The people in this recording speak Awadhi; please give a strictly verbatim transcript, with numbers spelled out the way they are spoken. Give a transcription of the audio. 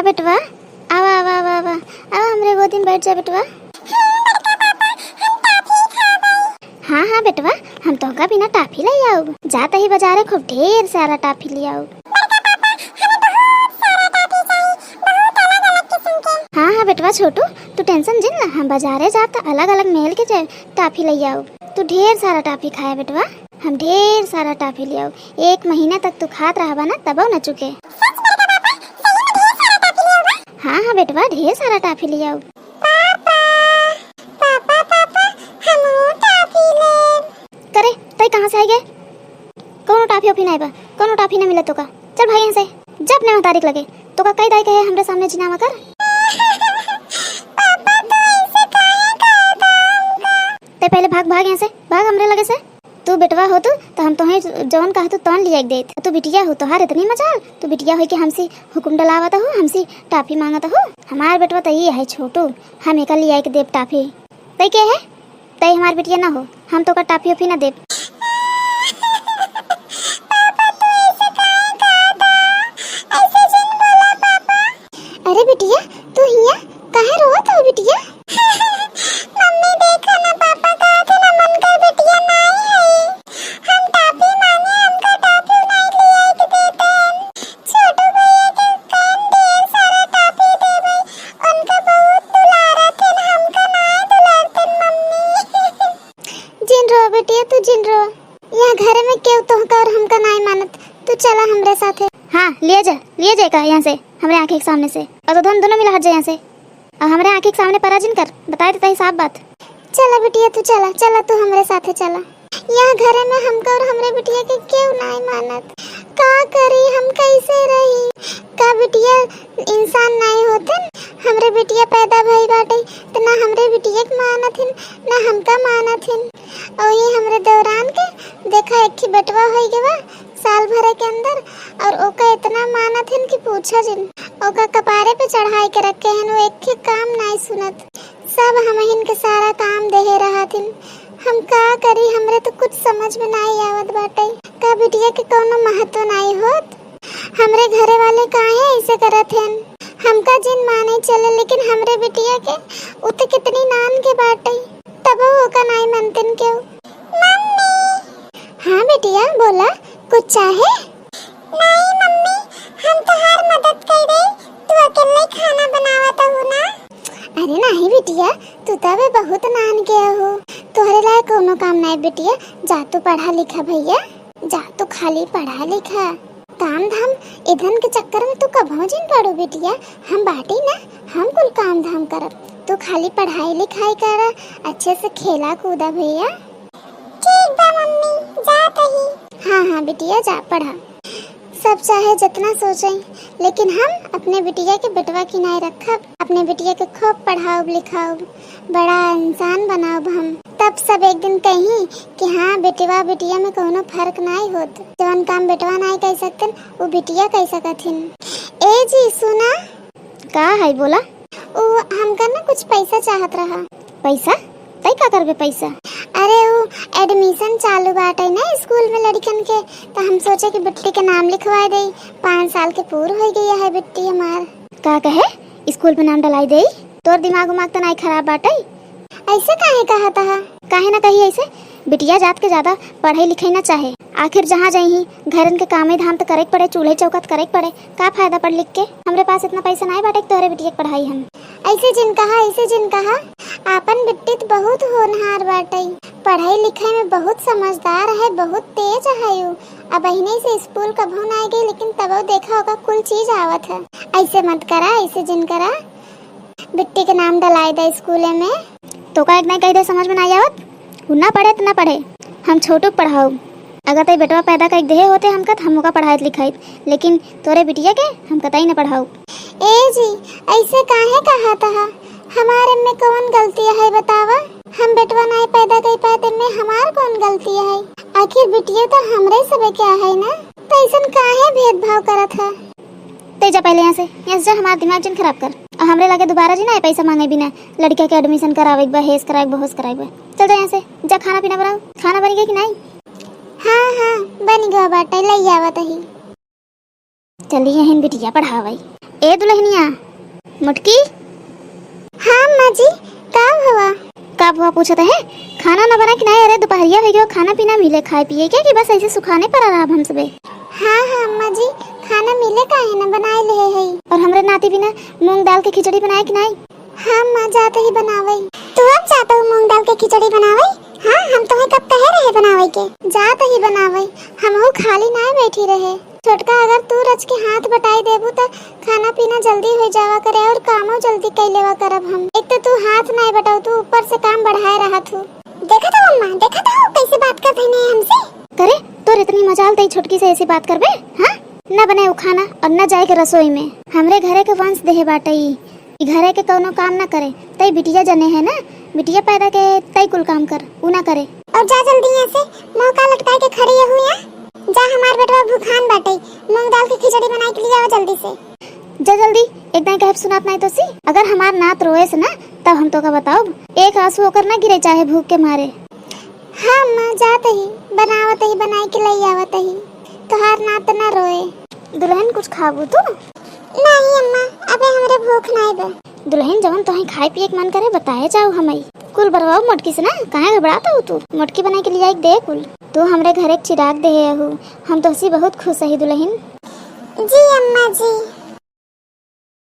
बेटवा, आवा, आवा, आवा, आवा, आवा, हमरे गोदी में बैठ जा बेटवा। हाँ, बड़का पापा, हम टाफी खाबे। हाँ, हाँ बेटवा, हम तोहका बिना टाफी लइ आउब। जात ही बजारे खूब ढेर सारा टाफी लइ आउब। बड़का पापा, हमें बहुत सारा टाफी चाही, बहुत अलग-अलग किस्म के। हाँ, हाँ बेटवा छोटू, तू tension जिन ला, हम बजारे जाब त अलग-अलग मेल के जे टाफी लइ आउब। तू ढेर सारा टाफी खाया बेटवा, हम ढेर सारा टाफी लइ आउब। एक महीना तक तू खात रहबा ना, तबो न चुके। सच बड़का पापा, सही में ढेर सारा टाफी लइ आउब? हाँ, हाँ बेटवा, ढेर सारा टाफी लइ आउब। पापा, पापा, पापा, हमहू टाफी लेब। करे, तई कहाँ से आइ गए? कौनो टाफी ओफी नाई बा, कौनो टाफी ना मिलत तोका। चल भाग यहाँ से, जा अपने महतारी के लगे। तोका कई दाई कहे हमरे सामने जिन आवा कर। पापा, तू ऐसे काहे करत हमका? तई पहले भाग, भाग यहाँ से, भाग हमरे लगे से। तू बेटवा होतू, त हम तोहे जौन कहतू तौन लियाइ के देत। तू बिटिया हो, तोहार इतनी मजाल। तू बिटिया होइ के हमसे हुकुम डलावत हो, हमसे टाफी माँगत हो। हमार बेटवा त ई है छोटू, हम एका लियाइ के देब टाफी। तई के है? तई हमार बिटिया ना हो, हम तोका टाफी ओफी ना देब। पापा, तू ऐसे काहे कहत हो? ऐसे जिन बोला पापा। अरे बिटिया, तू हियाँ काहे रोवत हो बिटिया? मम्मी, देखा ना, पापा कहत है ना, हमका बिटिया नाई है। हम टाफी मांगे, हमका टाफी नाई लियाई के देते हैं। छोटू भैया के कन ढेर सारा टाफी देबे, उनका बहुत दुलारत है, हमका नाई दुलारते मम्मी। जिन रो बिटिया, तू जिन रो। यहाँ घरे में केहू तोहका और हमका नाई मानत। तू चला हमरे साथे। हाँ, लिया जा, लिया जा का यहाँ से, हमरे आँखी के सामने से। और तो हम दोनों मिला हट जा यहाँ से। और हमरे आँखी के सामने परा जिन कर, बताई देता ही साफ बात। चला बिटिया, तू चला, चला तू हमरे साथे चला। यहाँ घरे में हमका और हमरे बिटिया के केहू नाई मानत। का करी, हम कैसे रही? का बिटिया इंसान नाई होतन? हमरे बिटिया पैदा भई बाटे, त ना हमरे बिटिया के मानत हिन, ना हमका मानत हिन। और ये हमरे दौरान के देखा, एक ही बेटवा होई गवा साल भरे के अंदर, और ओका इतना मानत हिन कि पूछा जिन। ओका कपारे पे चढ़ाई के रखे हिन, वो एक ही काम नाई सुनत। सब हमहिन के सारा काम देहे रहत हिन। हम का करी, हमरे तो कुछ समझ में नाई आवत बाटे। का बिटिया के कौनो महत्व नाई होत? हमरे घरे वाले काहे ऐसे करत हन? हमका जिन माने चले, लेकिन हमरे बिटिया के उ त कितनी नान के बाटे, तबो ओका नाई मानतिन केहू। मम्मी। हाँ बिटिया, बोला, कुछ चाहे? नहीं मम्मी, हम तोहार मदद कर दे, तू अकेले खाना बनावत हो ना। अरे नहीं बिटिया, तू तबे बहुत नान के हो, तोहरे लायक कोनो काम नहीं बिटिया। जा तू पढ़ा लिखा भैया, जा तू खाली पढ़ा लिखा। काम धाम इधन के चक्कर में तू कबहूँ जिन पड़ू बिटिया, हम बाटी ना, हम कुल काम धाम करब। तू खाली पढ़ाई लिखाई कर, अच्छे से खेला कूदा भैया। ठीक बा मम्मी, जात ही। हाँ, हाँ बिटिया, जा पढ़ा। सब चाहे जितना सोचें, लेकिन हम अपने बिटिया के बेटवा की नाई रखब। अपने बिटिया के खूब पढ़ाउब लिखाउब, बड़ा इंसान बनाउब हम। तब सब एक दिन कही कि हाँ, बेटवा बिटिया में कौनो फर्क नाई होत। जवन काम बेटवा नाई कह सकतन, वो बिटिया कह सकत हिन। ए जी, सुना। का है, बोला। उ हमका ना कुछ पैसा चाहत रहा। पैसा? तै का करबे पैसा? अरे, उ admission चालू बाटे ना स्कूल में लड़कन के, त हम सोचे कि बिट्टी के नाम लिखवाए देई। पाँच साल के पूर हो गई है बिट्टी हमार। का कहे? स्कूल में नाम डलाई देई? तोर दिमाग उमाग त नाई खराब बाटे? ऐसे काहे कहत हा? काहे ना कही ऐसे? बिटिया जात के ज्यादा पढ़ाई लिखाई ना चाहे। आखिर जहाँ जाई ही, घरन के कामे धाम त करे के पड़े, चूल्हे चौका त करे के पड़े। का फायदा पढ़ लिख के? हमरे पास इतना पैसा नाई बाटे कि तोहरे बिटिया के पढ़ाई हम। ऐसे जिन कहा, ऐसे जिन कहा। आपन बिट्टी त बहुत होनहार बाटे, पढ़ाई लिखाई में बहुत समझदार है, बहुत तेज है उ। अब अहिने से स्कूल कभो नाई गई, लेकिन तबो देखा ओका कुल चीज आवत है। ऐसे मत करा, ऐसे जिन करा। बिट्टी के नाम डलाए दे स्कूले में। तोका एक नाई कह दे, समझ में नाई आवत? उ ना पढ़े त ना पढ़े, हम छोटू के पढ़ाउब। अगर तई बेटवा पैदा कई देहे होते हमका, त हम ओका पढ़ाइत लिखाइत, लेकिन तोरे बिटिया के हम कतई न पढ़ाउब। ए जी, ऐसे काहे कहत हा? हमार एमे कौन गलती है बतावा? हम बेटवा नाई पैदा कई पाए, एमे हमार कौन गलती है? आखिर बिटिया त हमरे सबे क्या है ना, त ऐसन काहे भेदभाव करत हा? तै जा पहले यहाँ से, यहाँ से जा, हमार दिमाग जिन खराब कर। और हमरे लगे दोबारा जिन आए पैसा मांगे बिना। लड़का के admission करावे के बा, हेस करावे के बा, होस करावे के बा। चल जा यहाँ से, जा खाना पीना बनाओ। खाना बनी गया कि नहीं? हाँ, हाँ, बनी गया बाटे, लई आवत ही। चली यहीं बिटिया पढ़ावे। ए दुलहिनिया, मोटकी। हाँ अम्मा जी, का भवा? का भवा पूछत है? खाना ना बनाए कि नाहीं? अरे दुपहरिया होइ गयो, खाना पीना मिले खाए पिए के कि बस ऐसे सुखाने पड़ा रहब हम सबे? हाँ हाँ अम्मा जी, खाना मिले काहे ना, बनाए लेहे हई। और हमरे नाती बिना मूंग दाल के खिचड़ी बनाए कि नाहीं? हाँ अम्मा, जात ही बनावई। तू अब जात हू मूंग दाल के खिचड़ी बनावई? हाँ, हम तोहे कब कहे रहे बनावई के? जात ही बनावई, हमहू खाली नाहीं बैठी रहे। छोटका, अगर तू रच के हाथ बटाई देबू त खाना पीना जल्दी होइ जावा करे और कामो जल्दी कइ लेवा करब हम। एक तो तू हाथ नाहीं बटाऊ, तू ऊपर से काम बढ़ाए रहत हू। देखत हू अम्मा, देखत हू कैसे बात करत हई हमसे? करे, तोर इतनी मजाल तई छोटकी से ऐसी बात करबे? हाँ, न बने उ खाना और न जाए के रसोई में। हमरे घरे के वंश देहे बाटे ई, ई घरे के कौनो काम न करे। तई बिटिया जने है ना, बिटिया पैदा के तई कुल काम कर, उ ना करे। और जा जल्दी यहाँ से, मुँह का लटकाए के खड़ी है हुआ। जा, हमार बेटवा भूखान बाटे, मूंग दाल के खिचड़ी बनाए के लिए आवा जल्दी से। जा जल्दी, एकदम कहे सुनात नाहीं तो सी। अगर हमार नात रोएस ना, तब हम तोका बताउब। एक आंसू ओकर ना गिरे चाहे भूख के मारे। हाँ अम्मा, जात ही, बनावत ही, बनाए के लई आवत ही। तोहार नात ना रोए। दुलहिन, कुछ खाबू तू? नाहीं अम्मा, अबे हमरे भूख नाहीं बा। दुलहिन, जवन तोहे खाए पिए के मन करे, बताए जाओ हमई। कुल बरवाओ मोटकी से ना, काहे घबरात हू तू? मोटकी बनाए के लिए जाए के दे कुल। तू हमरे घरे के चिराग देहे हू, हम तोहसी बहुत खुश ही दुलहिन। जी अम्मा जी।